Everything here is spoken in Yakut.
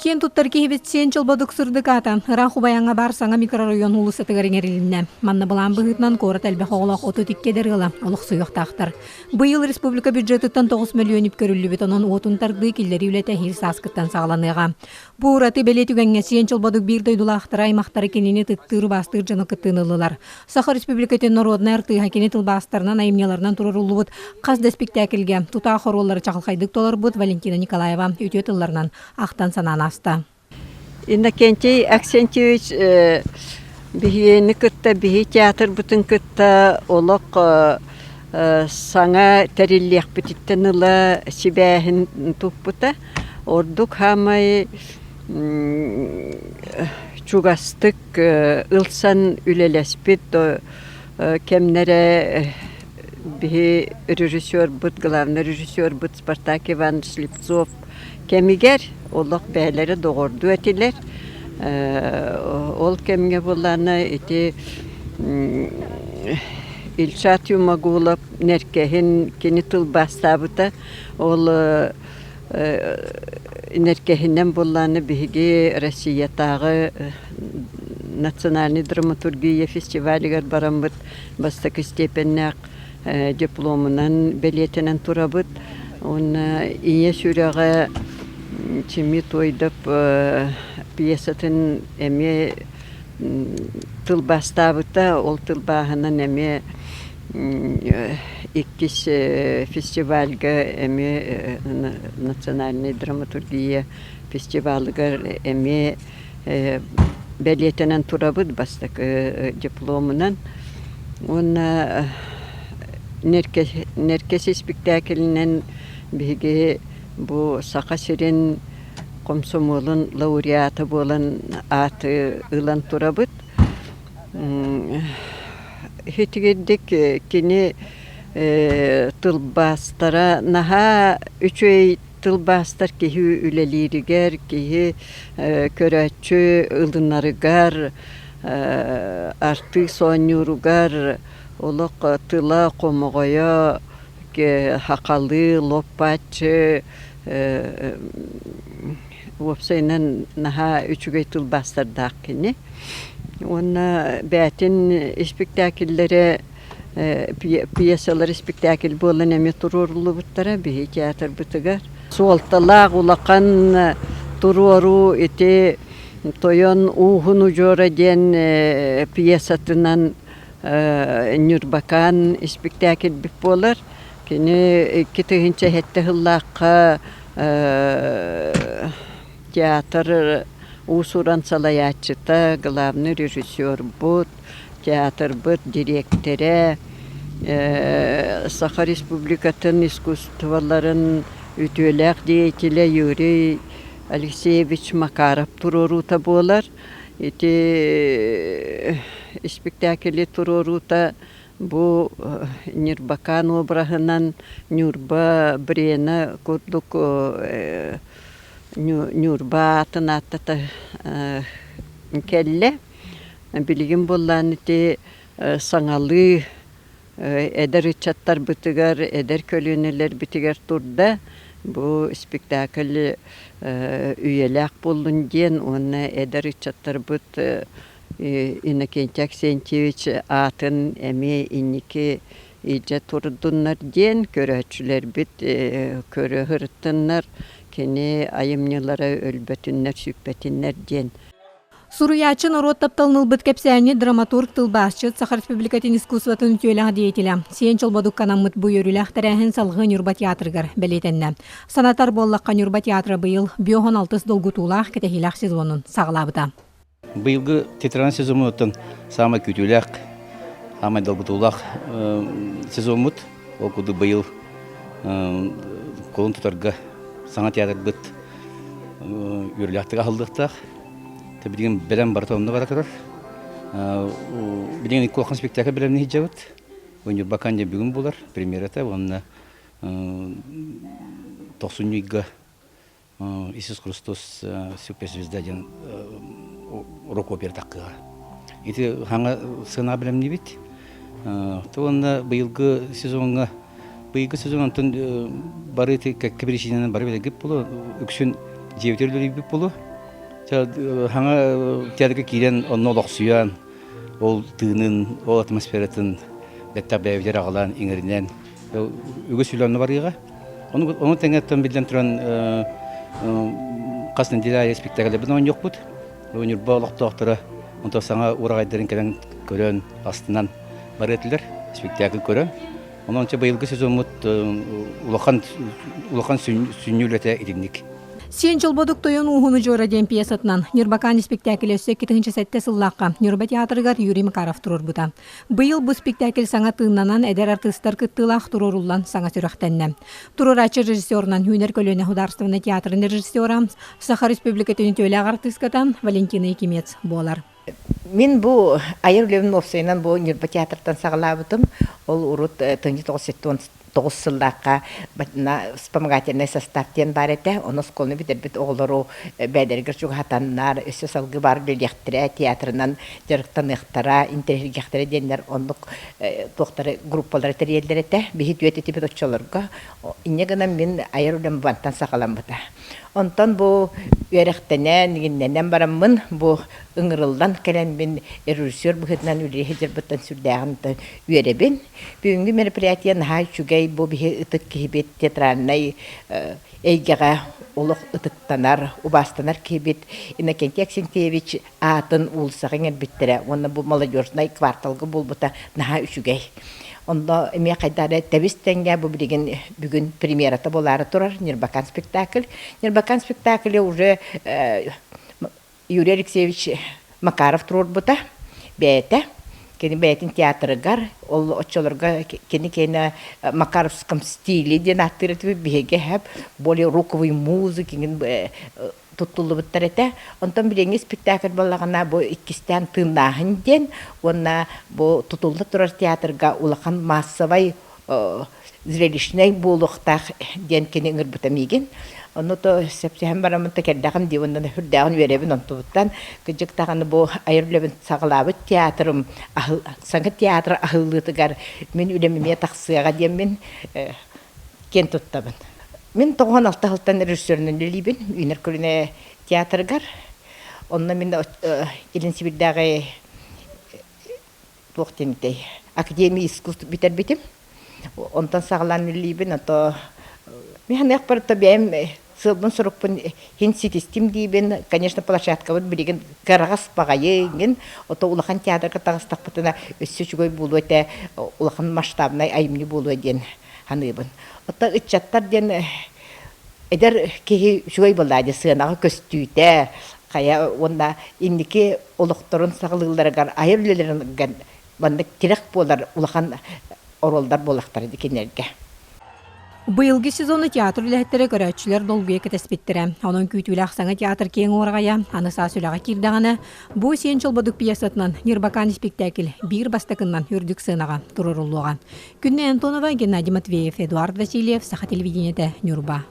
Киэн туттар киһибит Сиэн Чолбодук сырдык аата ыраах Убайаҥҥа баар саҥа микрорайон уулуссатыгар иҥэрилиннэ. Манна былаан быһыытынан куорат элбэх оҕолоох 32 эдэр ыала олохсуйуохтаахтар. Быйыл республика бюджетыттан 9 мөлүйүөн үп көрүллүбүт, онон уотун тардыы киллэрии үлэтэ эһиил сааскыттан саҕаланыаҕа. Бу ураты бэлиэ түгэҥҥэ Сиэн Чолбодук биир дойдулаахтара аймахтара кинини ытыктыыр, убаастыыр дьоно кыттыыны ыллылар. Саха Республикатын норуодунай артыыһа кини тылбаастарынан, айымньыларынан туруоруллубут хас да испиктээкилгэ тутаах оруоллары чаҕылхайдык толорбут Валентина Николаева үтүө тылларынан ахтан-санаан ааста. Иннокентий Аксентьевич биһиэни кытта, биһи театрбытын кытта олох саҥа тэриллиэхпититтэн ыла сибээһин туппута. Ордук хаамай чугастык ылсан үлэлэспит кэмнэрэ биһи режиссербут, главный режиссербут Спартак Иванович Слепцов кэмигэр олох бэйэлэрэ доҕордуу этилэр. Ол кэмҥэ булана ити Ильшат Юмагулов Нэркэһин кини тылбаастаабыта. Ол Нэркэһинэн буллааны биһиги Россиятааҕы национальнай драматургия фестивалыгар бараммыт бастакы степеннээх дипломунан бэлиэтэнэн турабыт. Уонна Ийэ сүрэҕэ Чими Туойдап пьесатын эмиэ тылбаастаабыта. Ол тылбааһынан эмиэ иккис фестивальга эмиэ национальнай драматургия фестивалыгар эмиэ бэлиэтэнэн турабыт бастакы дипломунан уонна Нэркэс испиктээкилинэн биһиги бу Саха сирин хомсомуолун лауреата буолан ааты ылан турабыт. Итигирдик кини тылбаастара наһаа үчүгэй тылбаастар киһи үлэлииригэр, киһи көрөөччү ылынарыгар, артыыс оонньууругар олох тыла хомоҕойо, хахалыы, лоппааччы уопсайынан наһаа үчүгэй тылбаастардаах кини. Уонна бэйэтин испиктээкиллэрэ пьесалар испиктээкил буолан эмиэ туруоруллубуттара биһи театрбытыгар. Суолталаах улахан туруоруу ити Тойон ууһун удьуора диэн пьесатынан Ньурбакаан испиктээкилбит буолар. Кини 2007 сыллаахха театр уус-уран салайааччыта, главный режиссербут, театрбыт дириэктэрэ, Саха Республикатын искусстволарын үтүөлээх деятелэ Юрий Алексеевич Макаров туруоруута буолар. Ити испиктээкили туруоруута бу Ньырбакаан обраһынан Ньурба Брена курдук Ньурба аатын ааттата кэллэ. Билигин буоллаан ити саҥалыы эдэр ыччаттарбытыгар, эдэр көлүөнэлэрбитигэр турда. Бу спектакль үйэлээх буоллун диэн уонна эдэр ыччаттарбыт Иннокентий Аксентьевич аатын эмиэ инники илдьэ турдуннар диэн көрөөччүлэрбит көрө сырыттыннар, кини айымньылара өлбөтүннэр, сүппэтиннэр диэн. Суруйааччы норуот тапталын ылбыт кэпсээни драматург, тылбаасчыт, Саха Республикатын искусствотын үтүөлээх деятелэ Сиэн Чолбодукка анаммыт бу үөрүүлээх тэрээһин салгыы Ньурба театрыгар бэлиэтэннэ. Санатар буоллахха, Ньурба театра быйыл 56 долгутуулаах кэтэһиилээх сезонун саҕалаабыта. Быйылгы театральнай сезоммутуттан саамай күүтүүлээх, саамай долгутуулаах сезоммут. Ол курдук быйыл кулун тутарга саҥа театрбыт үөрүүлээхтик аһыллыахтаах. Билигин бэлэм барыта онно бара турар. Билигин улахан спектакль бэлэмнии сылдьабыт. Ньурбакан диэн бүгүн буолар премьерата уонна тохсунньу ыйга Иисус Христос суперзвезда диэн рок-опера таххыаҕа. Ити хаҥа сыана бэлэмниибит. Уонна быйылгы сезоҥҥа быйылгы сезон онтон бары кэккэ биричиинэнэн бары билэргит буолуо, үксүн дьиэбитигэр үлэлиирбит буолуо. Хаҥа театрга киирэн онно олохсуйан, ол тыынын, ол атмосфератын бэттэх бэйэбитигэр аҕалан иҥэринэн үгүс үлэ онно барыаҕа. Ону тэҥэ биллэн туран хас нэдиэлэ аайы спектакльбын оонньуохпут. Ньурба олохтоохторо онтон саҥа ураҕайдарын кэлэн көрөн, астынан барыа этилэр, спектакль көрөн. Онон быйылгы сезоммут улахан улахан сүнньү үлэтэ итинник. Сиэн Чолбодук Тойон ууһун удьуора диэн пьесатынан Ньурбакаан испиктээкили өссө 2007 сыллаахха Ньурба театрыгар Юрий Макаров туруорбута. Быйыл бу спектакль саҥа тыыннанан эдэр артыыстар кыттыылаах туруоруллан саҥа сүрэхтэннэ. Туруорааччы режиссерунан Үүнэр көлүөнэ художественнай театрын режиссера, Саха Республикатын үтүөлээх артыыската Валентина Якимец буолар. Мин бу айар үлэбин уопсайынан бу Ньурба театртан саҕалаабытым. Ол урут 1979 сыллаахха вспомогательный состав диэн баар этэ. Ону оскуоланы бүтэрбит оҕолору бэйэлэригэр чугаһатаннар, өссө салгыы баар үлэлиэхтэрэ, театрынан дьарыктаныахтара, интэриэһиргиэхтэрэ диэннэр оннук туохтары группалары тэрийэллэр этэ. Биһи түөт этибит оччолорго. Инньэ гынан мин айар үлэм бантан саҕаламмыта. Онтон бу үөрэхтэнэн, иҥиннэнэн бараммын, бу ыҥырыллан кэлэммин режиссер быһыытынан үлэлии сылдьарбыттан сүрдээҕин үөрэбин. Бүгүҥҥү мероприятие наһаа үчүгэй, бу биһи ытык киһибит театральнай эйгэҕэ олох ытыктанар, убаастанар киһибит Иннокентий Аксентьевич аатын уулуссаҕа иҥэрбиттэрэ уонна бу молодежнай кварталга буолбута наһаа үчүгэй. Онно эмиэ хайдах эрэ тэбис тэҥҥэ бу билигин бүгүн премьерата буолаары турар Ньырбакаан спектакль. Ньырбакаан спектакле уже Юрий Алексеевич Макаров туруорбута бэйэтэ. Кини бэйэтин театрыгар, ол оччолорго кини киэнэ Макаровском стиле диэн ааттыыр этибит, биһиги эһэп более роковый музыки туттуллубуттар этэ. Онтон билиҥҥи спектакль буоллаҕына бу иккистээн тыыннааһын диэн уонна бу тутулла турар театрга улахан массовай зрелищнэй буолуохтаах диэн кини ыҥырбыта миигин. Ону то сөпсөһөн бараммын да кэллэҕим дии уонна сүрдээҕин үөрэбин онтубуттан кырдьык даҕаны бу айар үлэбин саҕалаабыт театрым саҥа театр аһыллыытыгар мин үлэм эмиэ тахсыаҕа диэммин киэн туттабын. Мин 96 сылтан режиссерунан үлэлиибин Үүнэр көлүнэ театрыгар. Онно мин Илин Сибирдээҕи туох диэнитэй Академия искусств бүтэрбитим. Онтон саҕалаан үлэлиибин, ото мин саныахпар то бэйэм сыалбын-сорукпун иһин ситистим диибин. Конечно, площадкабыт билигин кыараҕас баҕайы иҥин. Ото улахан театрга таҕыстахпытына өссө үчүгэй буолуо этэ, улахан масштабнай айымньы буолуо диэн саныыбын. Оттон ыччаттар диэн эдэр киһи үчүгэй буоллаа дии сыанаҕа көстүүтэ, хайа уонна инники олохторун саҕалыылларыгар айар үлэлэрин маннык тирэх буолар улахан оруоллар буоллахтара дии кинилэргэ. Быйылгы сезону театр үлэһиттэрэ көрөөччүлэр долгуйа кэтэспиттэрэ. Онон күүтүүлээх саҥа театр киэҥ уораҕайа аны саас үлэҕэ киирдэҕинэ, бу Сиэн Чолбодук пьесатынан Ньырбакаан испиктээкил биир бастакыннан үрдүк сыанаҕа туруоруллуоҕа. Күннэй Антонова, Геннадий Матвеев, Эдуард Васильев, Саха телевидениетэ, Ньурба.